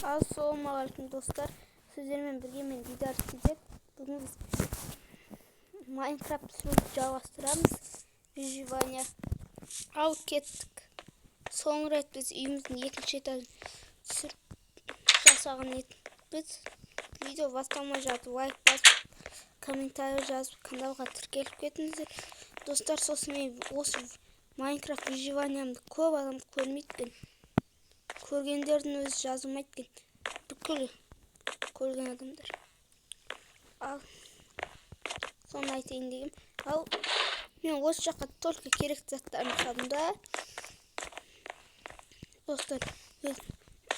Ассалаумағалейкум, достар! Сіздермен бірге мен, Дидар Сидет. Бүгін біз Майнкрафт түсіруді жалғастырамыз. Выживание. Ал кеттік. Соңғы рет біз үйіміздің екінші этажын түсіріп жасаған едік. Біз видео басталмай жатып лайк басып, комментарий жазып, каналға тіркеліп кетіңіздер. Достар, сосын мен осы Майнкрафт выживаниямды көп адам көрмейді екен. Көргендердің өзі жазылмайды екен. Бүкіл көрген адамдар. Ал соны айтайын дегем. Ал мен осы жаққа только керекті заттарын салдым да. Достар,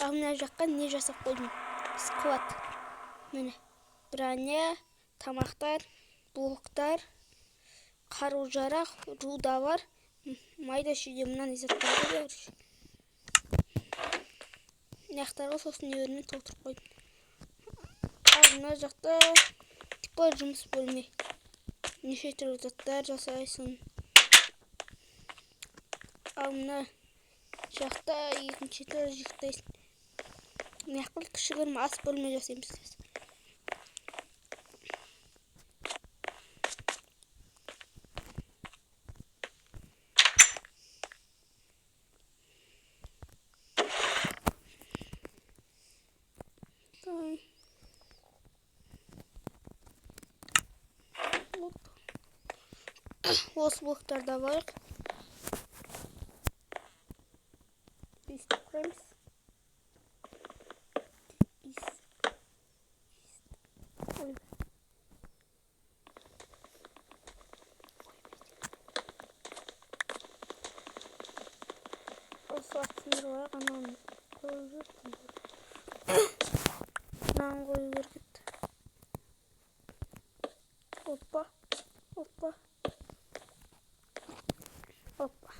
ал мына жаққа не жасап қойдым? Склад. Міне, броня, тамақтар, блоктар, қару-жарақ, руда бар. Майда шүйде мынандай заттар бар, короче. Мына жақтарға сосын нелермен толтырып қойдым. Ал мына жақта типа жұмыс бөлме. Неше түрлі заттар жасайсың. Ал мына жақта екінші этаж ұйықтайсың. Мына жақта кішігірім ас бөлме жасаймыз қазір. Ой. Вот. Осы блоктарды алайық. Өйстіп құрамыз. Ой. Осылай сындырып алайық, ананы қою керек. Мынаны қою керек еді. Опа, опа, опа.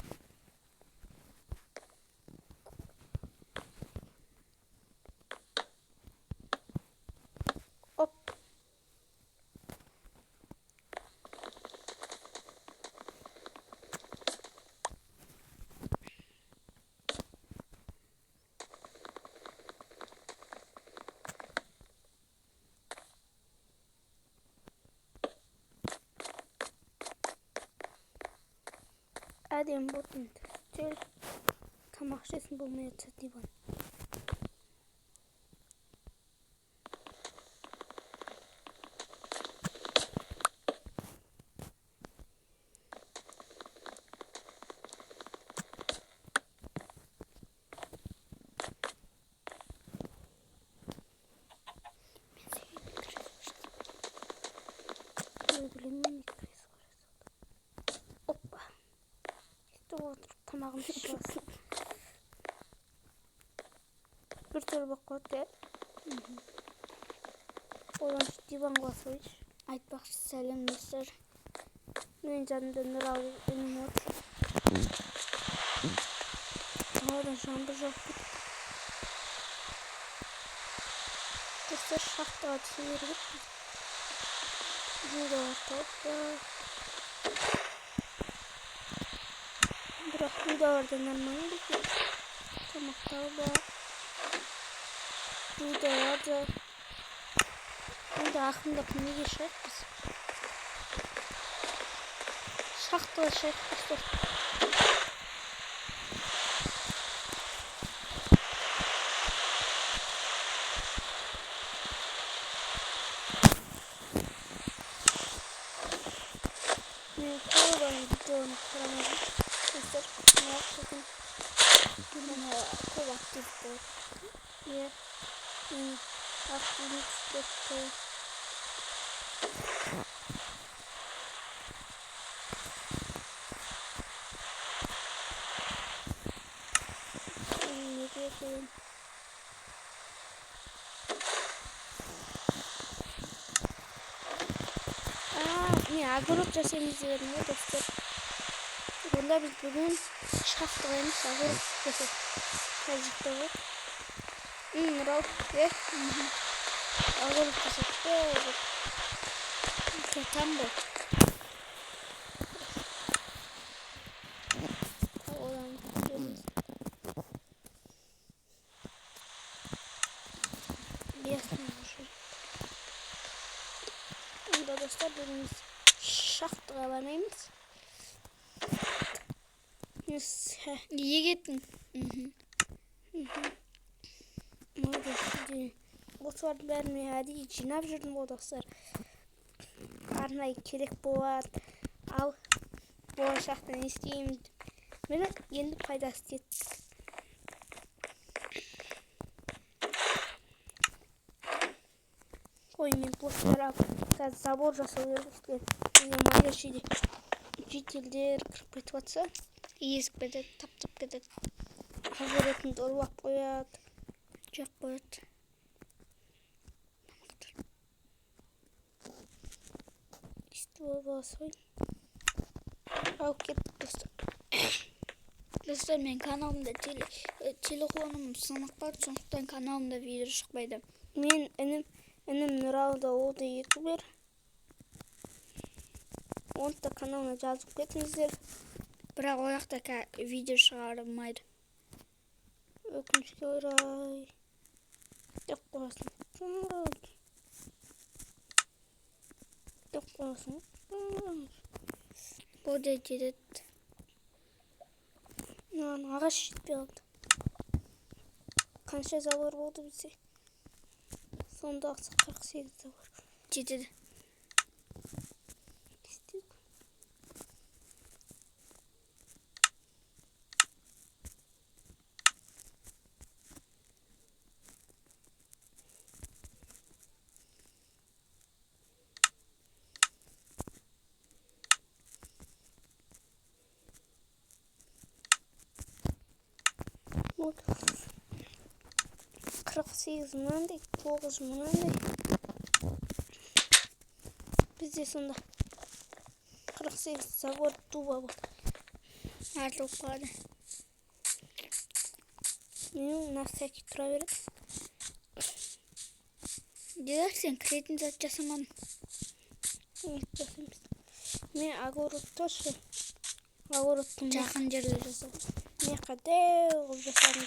Оп. Әдемі болды енді. Үстел, тамақ ішесің, болмай жатса диван. Мен сүйген кресло. Ой, білемін, кресло жасады. Опа. Сөйтіп отырып тамағымды ішіп алсам. Бір түрлі болып қалады, иә. Одан диван қоя салайыншы. Айтпақшы, сәлем, достар. Менің жанымда Нұралы інім отыр. Ауадан жаңбыр жауып кетті. Достар, шахтаға түсу керек еді. Рудалар тауып па. Бірақ рудалар да нормально болып кетті. Тамақтар да. Рудалар да. Енді ақырындап неге шығайық біз? Шахтаға шығайық, достар. Мен көп оның видеоны қарамадым. Достар, мына сосын Мына көп актив болды. Иә, мен активім түсіп кетті. Неге екен? А, мен огород жасаймыз деп едім ғой, достар. Онда біз бүгін шахтаға емес, огород жасайық. Қазір ғой. Нұрал, е? Огород жасайық та, огород. Там ғой. Одан түсеміз. Ясно уже. Онда, достар, бүгін біз шахтаға бармаймыз. Егетін. Осылардың бәрін мен әдейі жинап жүрдім ғой, достар. Арнайы керек болады. Ал болашақта не істеймін? Міне, енді пайдасы тиеді. Ой, мен блоктар алып, қазір забор жасау керек бізге. Егер мына жерде жительдер кіріп кетіп жатса, Езіп кетеді, таптап кетеді. Огородымды ұрлап қояды. Жеп қояды. Өйстіп алып ғой. Алып кеттік, достар. Достар, мен каналымда телефоным сынық бар, сондықтан каналымда видео шықпайды. Мен інім Нұралы да, ол да ютубер. Оны да каналына жазып кетіңіздер. Бірақ ол жақта видео шығарылмайды. Өкінішке орай деп қоясың. Деп қоясың. Ол да жетеді. Маған ағаш жетпей қалды. Қанша забор болды бізде? Сонда 48 забор. Жетеді. Істедік. Вот. 48 мынандай, 9 мынандай. Бізде сонда 48 забор дуба болды. Артылып қалады. Менің на всякий тұра береді. Дидар, сен кіретін зат жасамадың. Не жасаймыз? Мен огородта ше, огородтың Жақын жерде жасадым. мына жаққа дәу қылып жасадым.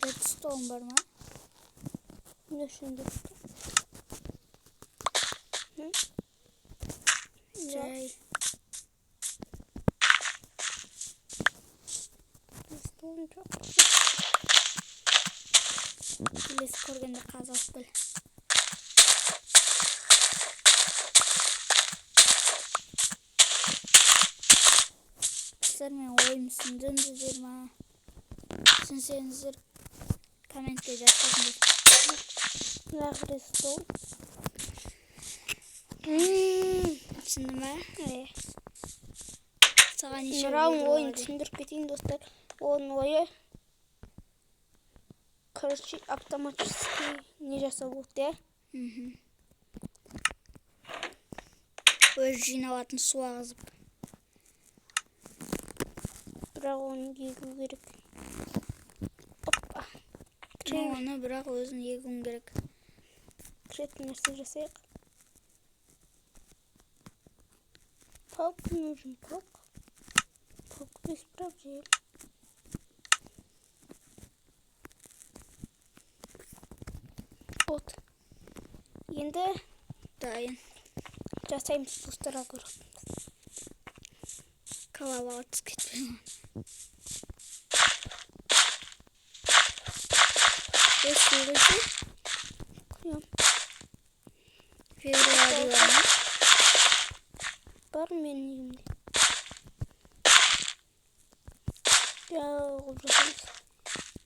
Редстоун бар ма? Не үшін деп? Hı? Жай. Redstone жоқ. Келесі көргенде қазы алып кел. Достар, мен ойым түсіндіңіздер ма? Түсінсеңіздер, комментке жазып кетіңдер. Мына redstone. Түсінді ма? Е. Саған неше Нұралының видео ойын болады? түсіндіріп кетейін, достар. Оның ойы, короче, автоматически не жасау болды, иә? Мгм. Өзі жиналатын су ағызып. Бірақ оны егу керек. Опа. Оны бірақ өзің егуің керек. Кіретін нәрсе жасайық. Палка нужен, палка. Палка без проблем. Вот. Енді Дайын. жасаймыз, достар, огород. Лаваға түсіп кетпей ма? Е, су құйсың? Құям. Февруарь бар ма? Бар менің үйімде. Дәу қылып жасаймыз.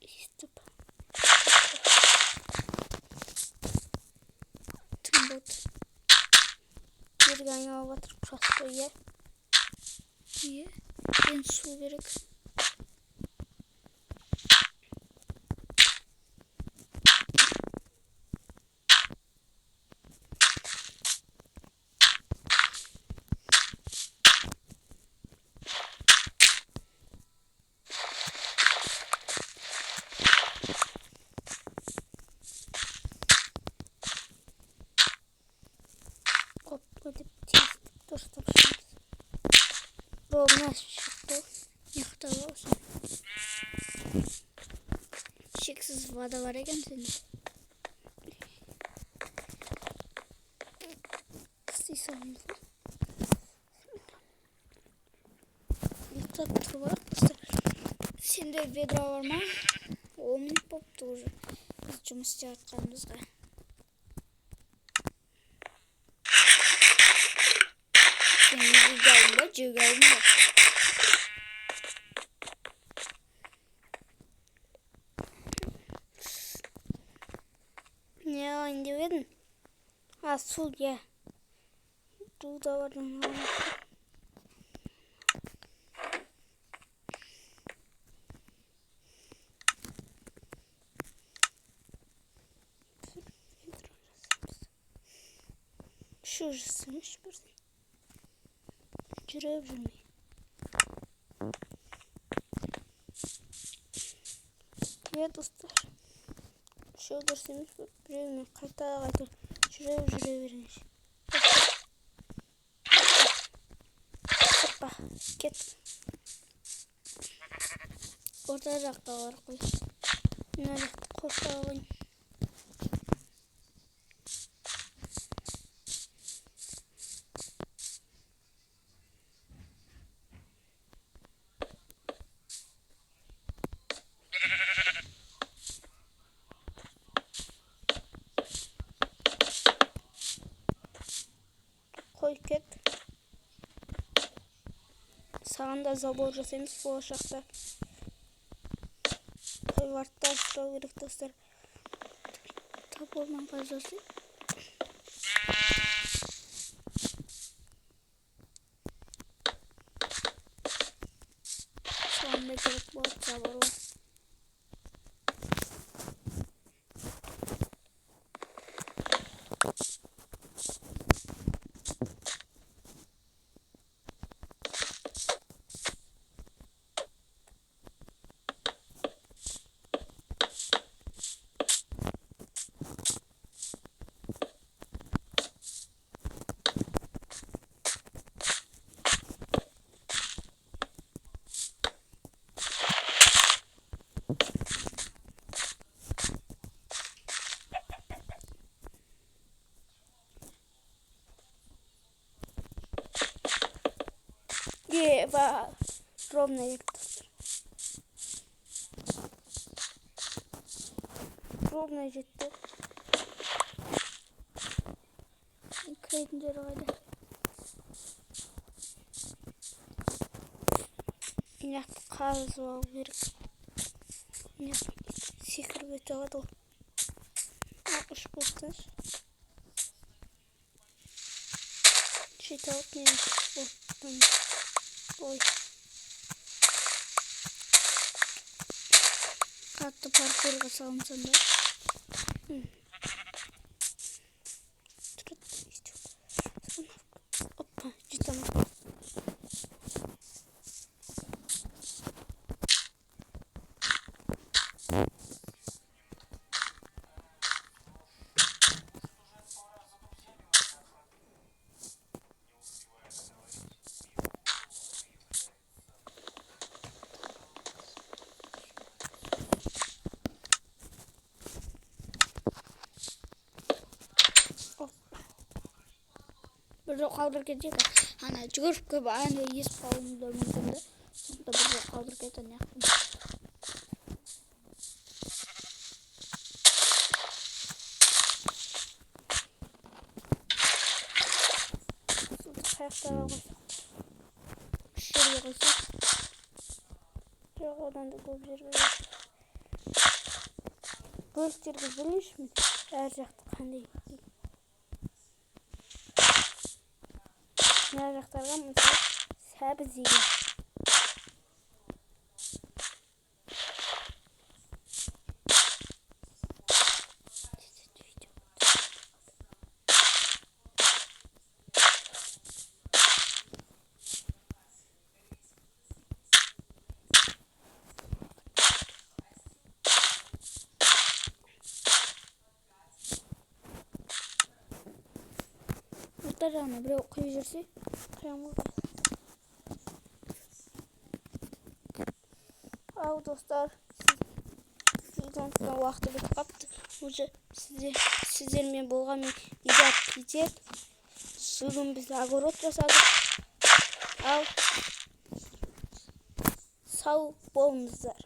Өйстіп. Түн болды. Жерге айналып жатыр просто, иә. Иә. Енді су керек. Опа деп тез дұрыстап шығамыз. Бұл мына шықты. Мына жақта. Ұйықтап ал сен. Шексіз вода бар екен сенде. Істей саламыз ғой. Ұйықтап тұрып алайық, достар. Сенде ведро бар ма? 10 минут болыпты уже. Біз жұмыс істеп жатқанымызға. Сен егуге алдың ба, жеуге алдың ба? Не алайын деп едің? А, су, иә. Дудалардан алайын. Үшеу жасаңызшы бірден. Жүріп жүрмей. Иә, достар. Үшеу дұрыс емес пе? Біреумен қайта қайта жүріп жүре беріңіз. Опа, кет. Орта жаққа барып қой. Мына жақты қоршап алайын. Қой, кет. Саған да забор жасаймыз болашақта. Қойларды да ұстау керек, достар. Топормен қаза жасай. Соған да керек болады заборлар. Еба, ровно жетті, достар. Ровно жетті. Кіретін жері қайда? Мына жақты қазып алу керек. Мына жақты секіріп өте алады ғой. А, үш болсыншы. Жете алып мен оттан. Ой. Қатты паркурға салынсаң да. Тұрады, өйтіп. Опа, жете алмадым. Бір жол қалдырып кетейік. Ана жүгіріп келіп ана есіп қалуым да мүмкін да. Сондықтан бір жол қалдырып кет ана жақтан. Суды қаяқтарға қойсақ? Үш жерге қойсақ. Жоқ, одан да көп жерге. Бөліктерге бөлейінші мен. Әр жақты қандай. Мына жақтарға мысалы сәбіз егемін. Орта жағына біреу құйып жүрсе. Құямын ғой. Ал, достар, видеомыздың уақыты бітіп қапты уже. Сіздермен болған мен, Изат Питер. Бүгін біз огород жасадық. Ал, сау болыңыздар.